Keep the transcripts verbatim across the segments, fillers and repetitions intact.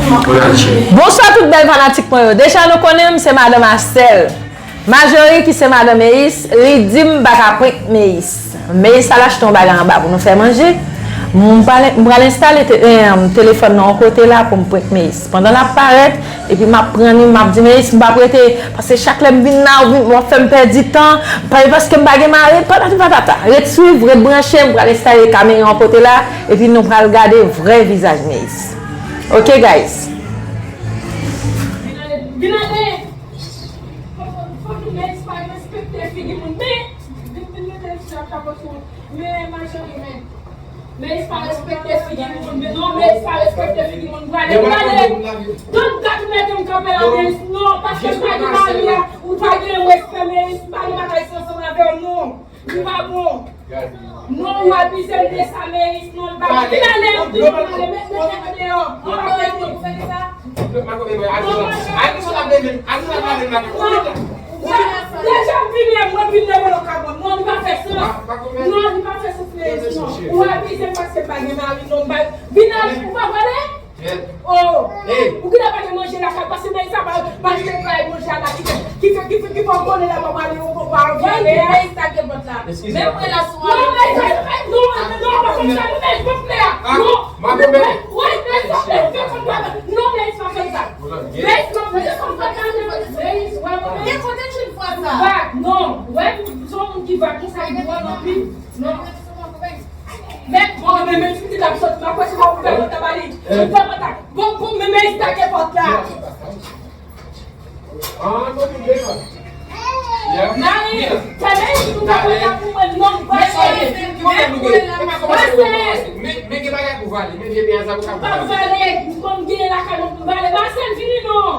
Bonswa tout bèl fanatik mwen yo. Deja nou konnen m se madanm Asèl. Majori ki se madanm Meyis, li di m m pa ka prank Meyis. Meyis al achte yon bagay anba pou nou fè manje. M pral, m pral enstale te, eh, telefòn nan yon kote la pou m prank Meyis. Pandan l ap parèt, epi m ap pran li, m ap di, Meyis, m p ap rete, paske chak lè m vin la, w vin, w ap fè m pèdi tan, pa, paske m pa gen mari, patati patata. Ret swiv, ret branche, m pral enstale kamera yon kote la, epi nou pral gade vrè vizaj Meyis. Ok, guys. Vin ale, vin ale. Fò, fò, fò nou men pa respekte figi moun. Men, vin, vin mete l sou la, kapot sou. Men, majori, men. Meyis pa respekte figi moun. Men non, Meyis pa respekte figi moun. Prale, prale. Don't got mete m kanpe la, Meyis. Non, paske m pa gen mari a. Ou pa gen respè, Meyis. M pa gen bagay sa ansanm avè w, non. Li pa bon. Non, ou abize m de sa, Meyis. Non, li pa bon. Vin ale, vin ale, met, met tèt deyò. Anba tèt mwen. Deja m vini, mwen vin leve nan kabòn. Non, li pa fè sans. Non, li pa fè sans, Meyis, non. Ou abize m paske m pa gen mari, non, m pa, vin ale, ou pa prale? Oh! Ou genlè pa gen manje lakay, paske Meyis sa pa, pa achte kay manje a la ki fè, ki fè, ki fè, ki fè w konnen la pa prale, ou pa prale. Meyis ta gen pòt la. Menm relasyon an. Non, Meyis, non, non, pa fè sa, non, Meyis, pa fè a. Non, non, Meyis, pa fè sa, non, Meyis, pa fè sa. Meyis, non, Meyis, pa fè sa, Meyis, wè, wè. Gen kote ki fwa sa? Vag, non, wè, se yon moun ki vag konsa, li dwòl anpil. Non. Men, bon, men, men, pitit ap sot, m ap wè si w ap ouvè pòt la ba li. Ouvè pòt la. Bon, bon, men, men, li take pòt la. Ah, non, non, non. Mari, fèmen, ouvè pòt la pou mwen, non, m pral fè. Men, men, gen bagay pou vale, men, vye piyaz la pou ka vale. M ap vale, m konn gen lakay mwen pou m vale. Masèl, vini non.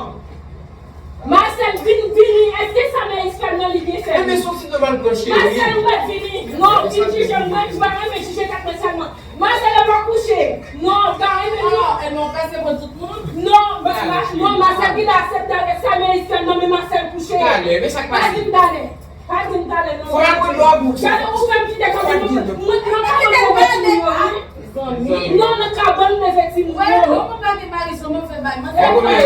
Masèl, vin, vini. Èske sa Meyis fè nan li byen fè? Enben, se yon ti demann pran cheri. Masèl, ou mèt vini. Non, vin jije mwen, m pa renmen jije tèt mwen sèlman. Masèl ap kouche. Non, m pa renmen non. Enben, ou pase pran tout moun? Non, non, Masèl vin aksepte avèk sa Meyis fè nan men Masèl kouche. Talè, men sa k pase? Pa di m talè. Pa di m talè non. Fò y al pran dlo a bouch. Gade ou fè m kite kote mwen, mwen nan kabann leve timoun yo, wi. Non, nan kabann leve timoun yo. Mwen pa gen mari, zanmi m fè bay. Mwen fè bay.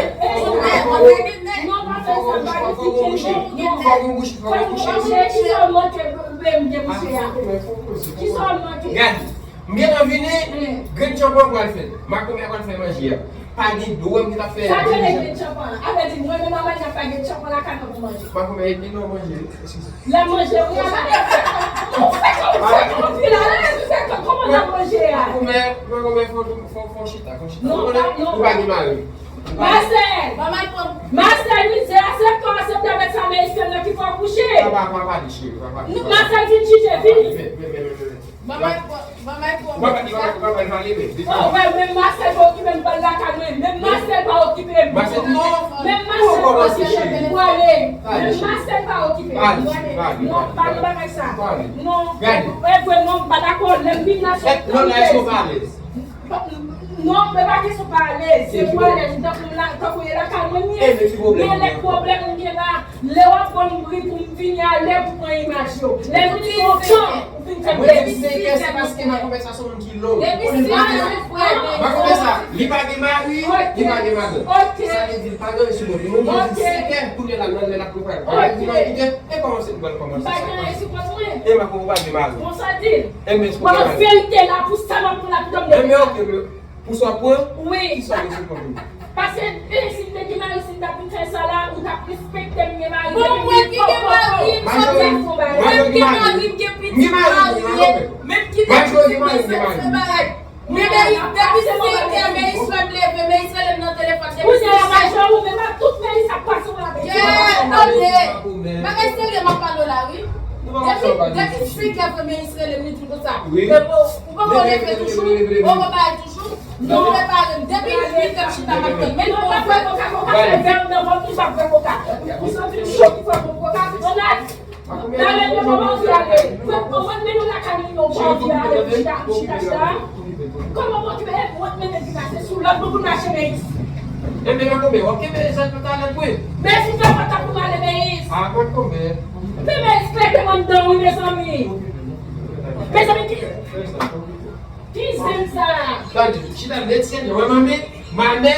Non, pa fè sa, pa gen bouch, fò gen bouch, fò gen bouch. Kisa w manke, bebe, m gen bouche a? Kisa w manke? Gade. M gentan vini, grenn tchanpan pral fèt. Makomè pral fè manje a. Pa gen dwòm ki t ap fè. Sa k rele grenn tchanpan an? Avè di, mwen menm avè n ap fè grenn tchanpan lakay mwen pou manje. Makomè, epi non manje, eskize. L ap manje, wi, a la. Ou fè kòm, ou fè kòm, ou fè kòm, kòman l ap manje a? Makomè, makomè, fò, fò, fò chita, fò chita. Non, ou pa, non. Ou pa gen mari. Masèl! Masèl, mizè a se kò a se dèyè sa Meyis fè m nan ki fè w kouche. Papa, papa, li cheri, papa. Masèl, vin jije, vini. Men, men, men, men, men. Manman, manman, manman, manman, manman, manman, manman. Oh, wè, menm Masèl pa okipe m, pral lakay mwen. Menm Masèl pa okipe m. Masèl, non. Menm Masèl pa okipe m, pwale. Menm Masèl pa okipe m, pwale. Non, pa nan bagay sa. Non. Gade. E vre, non, m pa dakò. Lè m vin nan sòt. Non, la, èske w pa alèz? Non, men pa kesyon pa alèz. Se pwale, m tankou la, tankou e lakay mwen m ye. Men lè pwoblèm m gen la, lè w ap ban m bri pou m vini a lè pou pran imaj yo. Lè m vini kontan, ou fin fè m pèdi. Mwen di m senkè, se paske makomè sa se yon moun ki lou. Depi si mwen frè, makomè sa, li pa gen mari, li pa gen madanm. Sa vle di, li pa gen anyen sou do li. Mwen di m senkè, kounye a la, nan lè l ap prepare. Mwen di m kite, e kòmanse pou l kòmanse. M pa gen anyen sou kont mwen. E makomè ou pa gen mari. Bon, sa di. Enben, se pou verite la, pou sa m ap pran la, pou m. Enben, ok, men. Pou sa w pran? Wi. Kisa w gen sou kont ou? Paske, e, si m te gen mari, si m t ap vin fè sa la, ou t ap respekte m gen mari. Bon, mwen ki gen mari, m sot la. Mwen ki gen mari, m gen pitit marye. Menm ki te pitit, m sot fè bagay. Men Meyis, depi senkè, Meyis fè m leve, Meyis rele m nan telefòn, depi senkè. Kounye a, majò, ou menm ak tout Meyis ap pase w la. Yeah, tande. Bagay serye m ap pale w la, wi. Depi, depi senkè, Meyis rele m, li di m konsa. Wi. Ou poko leve toujou? Ou poko bay toujou? Non, prepare m. Depi uit è m chita m ap tann. Men non, pa bwè koka, koka fè vè nan vant ou, pa bwè koka. Ou santi m cho pou fè bon koka. Talè devan manje ale. Fè kòman men nou lakay nou, yon pa anvi ale, chita, chita, chita. Kòman w okipe, e, mwen menm ki pase sou lòt, pou mache Meyis. Enben, makomè, w ap kenbe zèl nan talè pou. Men si fè mwen tankou m ale Meyis. A, makomè. Fè Meyis klete m anndan, wi, mezanmi. Mezanmi, ki, ki zen sa? Tande, chita nèt sènè, wè manmi, mamè,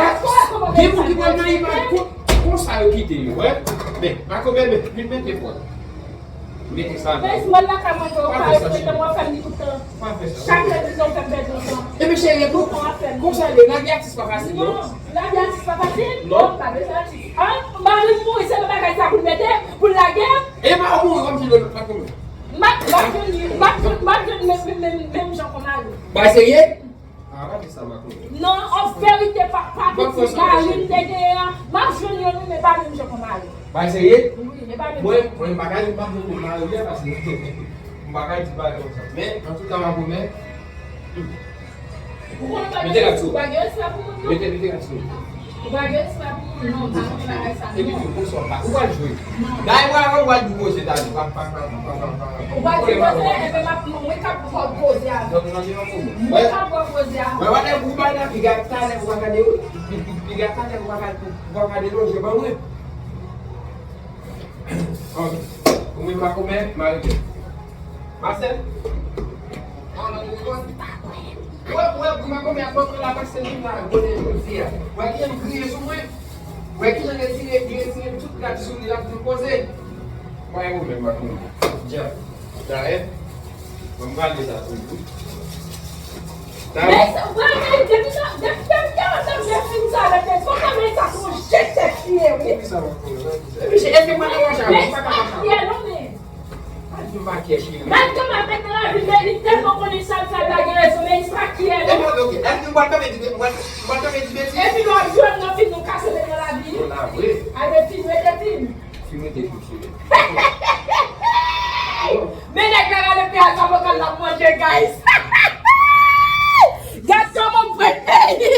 pa, gen moun ki pral nan imaj kon, konsa yo kite yo, wè. Men, makomè, men, vin mete pòt. Mete sa nan. Mwen lakay mwen, yo pa respekte mwen, fè m di tout tan. Pa fè sa. Chak lè di nou fè m pèdi tan. Epi cheri, pou konsa e, lage atis pa fasil, non? Non, lage atis pa fasil. Non. Non, pa bezwen atis. An, mari m mouri, se nan bagay sa pou l mete, pou l lage. E mari w mouri, kòmsi lòt pa konn. M ap, m ap jwenn, m ap jwenn, m ap jwenn menm, menm, menm, menm jan kon mari w. Bagay serye? Ah, pa di sa, makomè. Non, an verite, pa, pa piti mari m te genyen an, m ap jwenn youn wi, men pa menm jan kon mari. Bagay serye? Wi, men pa menm jan. Mwen, mwen, m pa ka di m p ap jwenn menm mari a, paske m pa ka di bagay konsa. Men, antouka, makomè, hmm. Ou konn pa gen respè pou moun, non. Mete, mete rad sou ou. Ou pa gen respè pou moun, non, pa konn bagay sa, non. Epi tou, konsa w pa, ou pral jwe. Dayè, mwen avè w pral di koze, talè. Pa, pa, pa. Ou pral di koze, epi m ap, mwen k ap pran koze avè w. Mwen k ap pran koze avè w. Mwen wè nèg ou bay nan piga talè, ou pa gade yo. Piga talè, ou pa gade, ou pa gade lonje ban mwen. Ok. Ou menm makomè, m arete. Marcel? Wè, wè, pou makomè ap montre la pase vin la, kote jodi a. Wè kijan l griyen sou mwen. Wè kijan l retire, li retire tout rad sou li, l ap vin poze. Mwen ou menm makomè. Dja. Dayè. Mwen m pral de sa tou. Men se vre, men depi nan, depi, depi nan, nan men fim sa, men te fò nan men sa, se yon jete tèt li ye, wi. Epi se, epi mwen nan manchè, mwen pa ka manchè. Kiyè non, men. Pa di m pa kiyè, cheri. Malgre m ap met nan lavi, men li tèlman konnen sa l fè, l pa gen rezon, men li pa kiyè non. Epi, ok, epi m pral kanpe di, m pral, m pral kanpe di betiz. Epi lè w ap jwenn nan fim, nou kase men nan lavi. Bon, la, vre. Ay, men fim, rete fim. Fim rete fim, cheri. Men nèg la rale pye a sa vokal l ap manje, guys. Gad kòman m pran peyi.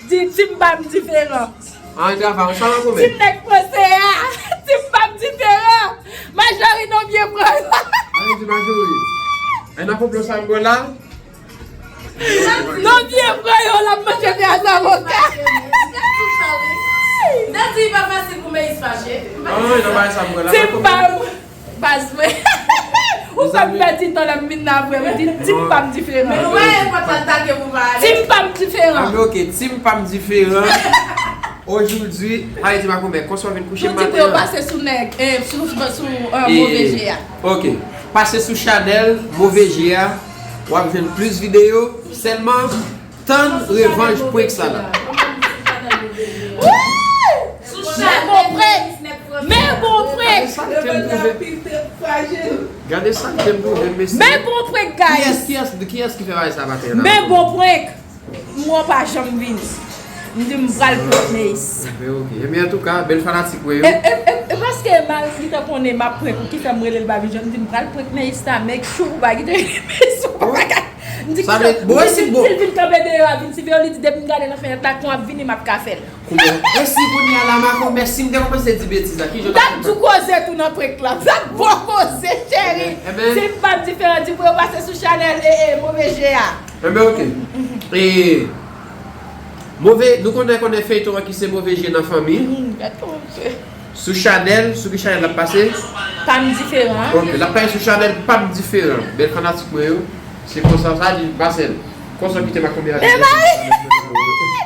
Di, di m pa m diferan. An, travay, sa va koumen. Di m nèg franse a. Di m pa m diferan. Majori non byen pran. An, di majori. An, nan konplo sa m bò la. Non byen pran yo, l ap manje pye a sa vokal. Gad tout sa, wi. Daddy, pa fasil pou Meyis fache. An, nan bagay sa m bò la. Di m pa m. Baz mwen. Ou fè m pèdi tan lè m vin la vre, wi, di, di m pa m diferan. Men ou pa enpòtan l take pou pa ale. Di m pa m diferan. Ah, men ok, di m pa m diferan. Aujourd'hui, Haiti Makomè, konsa w vin kouche maten an. Nou di pou yo pase sou nèg, eh, sou, sou, sou, eh, move je a. Ok. Pase sou chanèl move je a, w ap jwenn plis videyo. Sèlman, tann revanj prank sa la. Wouy! Men bon prank! Men bon prank! Gade sa k te m twouve. Gade sa k te m twouve, mesye. Men bon prank, guys! Kiyès, kiyès, kiyès ki fè bagay sa maten an? Men bon prank! Mwen pa janm vini. M di m pral prank Meyis. Ebyen, ok. Ebyen, antouka, bèl fanatik mwen yo. E, e, e, e paske Maris li te konnen m ap prank ou ki fè m rele l pa vin jwenn m, di m pral prank Meyis la, make sure ou pa kite Meyis ou pa ka. M di ki fè, m di, m di l vin kanpe deyò a, vin siveye w, li di depi m gade nan fenèt la, kon ap vini, m ap ka fè l. Kounya, e si kounye a la, makomè, si m te kòmanse di betiz la, kijan w t ap fè? M t ap di koze tou nan prank la. M t ap ba w koze, cheri. Ebyen. Di m pa m diferan, di pou yo pase sou chanèl, e, e, move je a. Enben, ok. E, move, nou konnen, konnen feyton an ki se Move Je nan fanmi. Hmm, gad kòman misye. Sou chanèl, sou ki chanèl l ap pase? Pa m diferan. Ok, l ap pase sou chanèl Pa m diferan. Bèl fanatik mwen yo. Se konsa sa di, Marcel. Konsa w kite makomè a.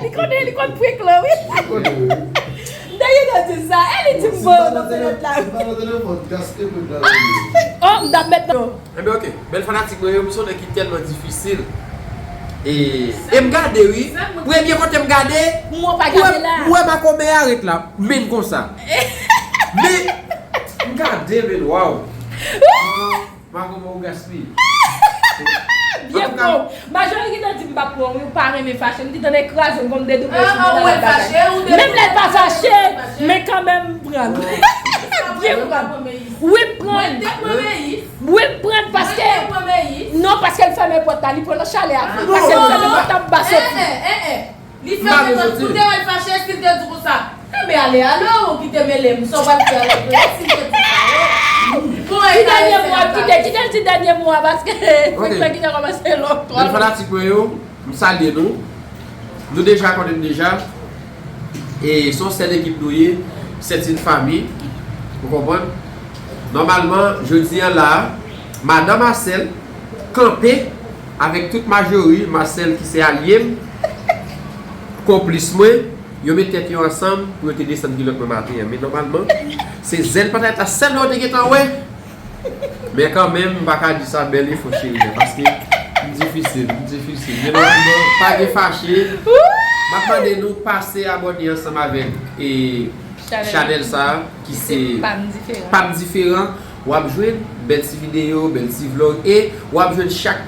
Li konnen, li konn prank lan, wi. M te gentan di sa. E li di m bon nan fenèt la. Oh, m t ap met nan. Enben, ok. Bèl fanatik mwen yo, m se yon nèg ki tèlman difisil. E, e m gade, wi. Premye kote m gade, m wè pa gade la. M wè makomè a ret la. Men konsa. Men, m gade, men, waw. Makomè ou gaspiye. Byen bon. Majori gentan di m p ap pran, wi, ou pa renmen fache. M gentan kraze m, fò m dedouble sou bagay. Menm lè l pa fache, men kanmenm m pran. Byen pran. Wi, m pran. Wi, m pran paske. Non, paske l fèmen pòt la, li pran nan chalè a. Paske l fèmen pòt la, m pa soti. Li fèmen pòt, ou te wè l fache, si l te di konsa, "Kenbe ale a, non, ou kite mele m, sa w pral fè avèk yo, si l te di sa, wi." Ti dènye mo a, kite, kite l di dènye mo a, paske frekans ki te kòmanse lòt. Jèn fanatik mwen yo, m salye nou. Nou deja konnen m deja. E se yon sèl ekip nou ye, c'est une famille. Ou konprann? Nòmalman, jodi a la, madan Marcel kanpe avèk tout Marjorie, Marcel ki se alye m, konplis mwen, yo met tèt yo ansanm pou yo te desann kilòt mwen maten an. Men nòmalman, se zèl patay la sèlman yo te gentan wè. Men kanmenm, m pa ka di sa bèl efò cheri, men paske m difisil, m difisil. Men nòmalman, pa gen fache. M ap mande nou pase abòne ansanm avèk e chanèl sa a ki se Pam Diferan. Pam Diferan. W ap jwenn bèl ti videyo, bèl ti vlòg e w ap jwenn chak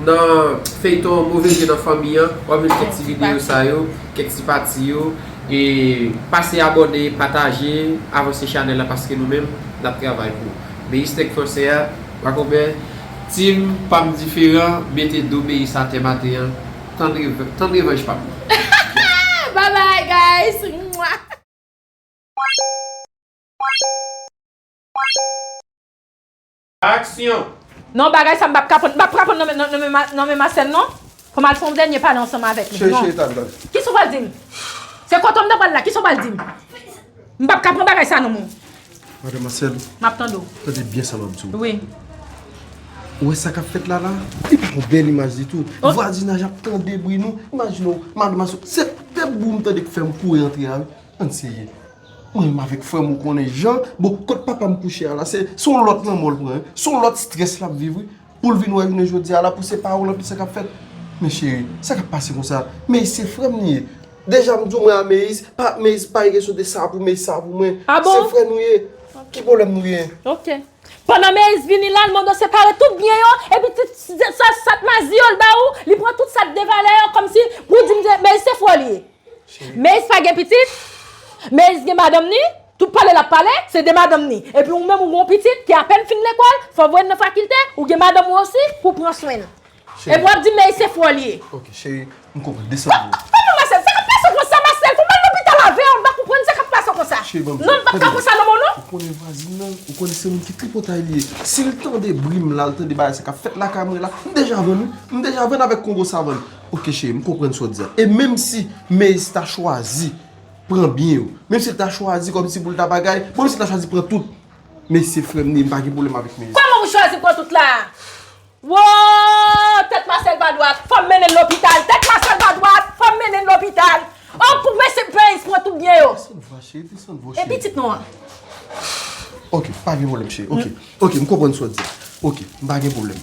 nan feyton Move Je nan fanmi an, w ap jwenn kèk ti videyo sa yo, kèk ti pati yo. E pase abòne, pataje, avanse chanèl la paske nou menm, n ap travay pou Meyis nèg fransè a, pa konpè, team Pam Diferan, mete do Meyis atè maten an, tann rev-, tann revanj pa m nan. Bye bye, guys. Mwah. Aksyon! Non, bagay sa m p ap ka pran, m p ap ka pran nan men, nan, nan men Ma-, nan men Marcel, non. Fò m al fè yon dènye pale ansanm avèk li. Cheri, non. Cheri, tann, tann. Kisa w pral di m? Se kote m ta pral la, kisa w pral di m? M p ap ka pran bagay sa non, mon. Madan Marcel, m ap tande w. Tande byen sa m ap di w. Wi. Ou wè sa k ap fèt la la? Li pa yon bèl imaj ditou. Oh. Vwazinaj ap tande bri nou. Imajine w, madan Marcel, se pèp bou m tande k fè m kouri antre a wi. Ann serye. Mwen menm avèk frè m ou konnen jan, bon, kot papa m kouche a la, se, se yon lòt lanmò l pran, wi. Se yon lòt strès l ap viv, wi. Pou l vin wè jounen jodi a la, pou se pa ou l anpil sa k ap fèt. Men cheri, sa k ap pase konsa? Meyis se frè m li ye. Deja m di w mwen a Meyis, pa, Meyis pa gen kesyon de sa pou Meyis, sa pou mwen. Ah bon? Se frè nou ye. Ki pwoblèm nou ye? Ok. Pandan Meyis vini la, l mande w separe tout byen yo, epi ti, ti, sa, sa t mazi yo l ba ou, li pran tout sa t de valè yo, kòmsi pou w di m se, Meyis se frè w li ye. Cheri. Meyis pa gen pitit, Meyis gen madanm ni, tout pale l ap pale, se de madanm ni. Epi ou menm ou gen yon pitit ki apèn fin lekòl, fò voye l nan fakilte, ou gen madanm ou osi pou pran swen l. Cheri. Epi w ap di Meyis se frè w li ye. Ok, cheri, m konprann. Desann vre. Kòman Marcel? Sa k ap pase w konsa, Marcel? Fò m al lopital avè w, m pa konprann sa k ap pase w konsa. Cheri, ban m. Non, m p ap ka konsa non, mon non. Ou konnen vwazin nan, ou konnen se moun ki tripotay li ye. Si l tande bri m la, l tande bagay sa k ap fèt lakay mwen la, m deja vann wi. M deja vann avèk Kongo Savann. Ok, cheri, m konprann sa w di a. E menm si Meyis ta chwazi pran byen yo, menm si l ta chwazi kòmsi pou l ta bagay, bon, menm si l ta chwazi pran tout, Meyis se frè m li ye, m pa gen pwoblèm avèk Meyis. Kòman pou chwazi pran tout la? Wo! Tèt Marcel pa dwat, fò m mennen l lopital. Tèt Marcel pa dwat, fò m mennen l lopital. Oh, pou mesye Meyis pran tout byen yo. Desann vwa, cheri, desann vwa, cheri. E pitit nou an? Ok, pa gen pwoblèm, cheri. Ok, ok, m konprann sa w di a. Ok, m pa gen pwoblèm.